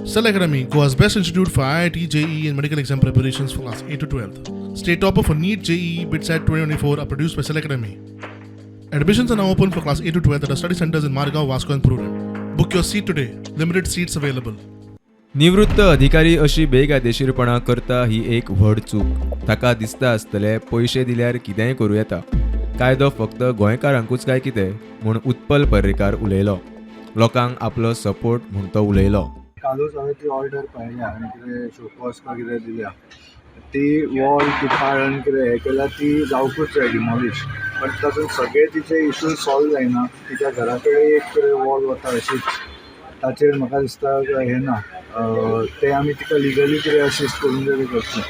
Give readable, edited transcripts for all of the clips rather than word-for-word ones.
Cell Academy, Goa's best institute for IIT, JEE, and medical exam preparations for class 8 to 12. State topper for NEET, JEE, BITSAT 2024 are produced by Cell Academy. Admissions are now open for class 8 to 12 at our study centers in Margao, Vasco, and Prudent. Book your seat today. Limited seats available. निवृत्त अधिकारी अशी बेकायदेशीरपणां करता ही एक व्हड चूक. ताका दिसता आसतलें पयशे दिल्यार कितेंय करूं येता. कायदो फक्त गोंयकारांकूच काय कितें म्हूण उत्पल पर्रीकार उलयलो. लोकांक आपलो सपोर्ट म्हूण तो उलयलो. कालूच हांवें ती ऑर्डर पळयल्या आनी कितें शोकॉज काय कितें दिल्या. ती वॉल ती पाळण कितें हें केल्या ती जावकूच जाय डिमॉलिश. बट तातूंत सगळे तिचे इशू सॉल्व जायना. तिच्या घरा कडेन एक कितें वॉल वता अशीच, ताचेर म्हाका दिसता हें ना. तें आमी तिका लिगली कितें असिस्ट करूंक जाय तें करतले.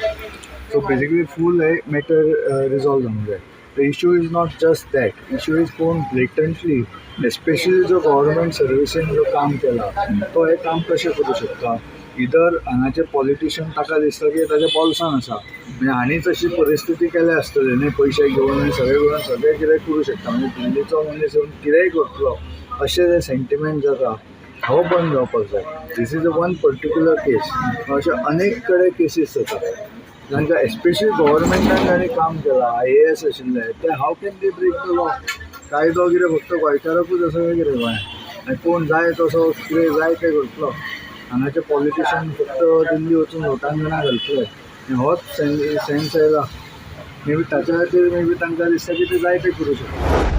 सो बेजिकली फूल हें मॅटर रिजॉल्व जावंक जाय. The issue is not just that. Issue is कोण ब्लेटंटली, एस्पेशली जो गव्हर्मेंट सर्विसीन जो काम केला तो हें काम कशें करूं शकता. इधर हांगाचे पॉलिटिशियन ताका दिसता की ताच्या बोल्सान आसा, म्हणजे हांणीच अशी परिस्थिती केल्या आसतली न्ही, पयशे घेवन आनी सगळें करून सगळें कितें करूं शकता. म्हणजे दिल्लीचो मनीस येवन कितेंय करतलो अशें जें सेंटिमेंट जाता हो बंद जावपाक जाय. This is a one particular case. अशे अनेक कडेन केसीस जाता तांकां, एस्पेशली गव्हर्मेंटान जांणी काम केलां, आयएएस आशिल्ले ते, how can they break the law? कायदो कितें फक्त गोंयकाराकूच आसा काय कितें गोंयांत? आनी कोण जाय तसो कितें जाय तें करतलो. हांगाचे पॉलिटिशियन फक्त दिल्ली वचून लोटांगणां घालतले आनी होच सेन्स आयला. मे बी ताच्या खातीर मे बी तांकां दिसता की ते जाय तें करूं शकता.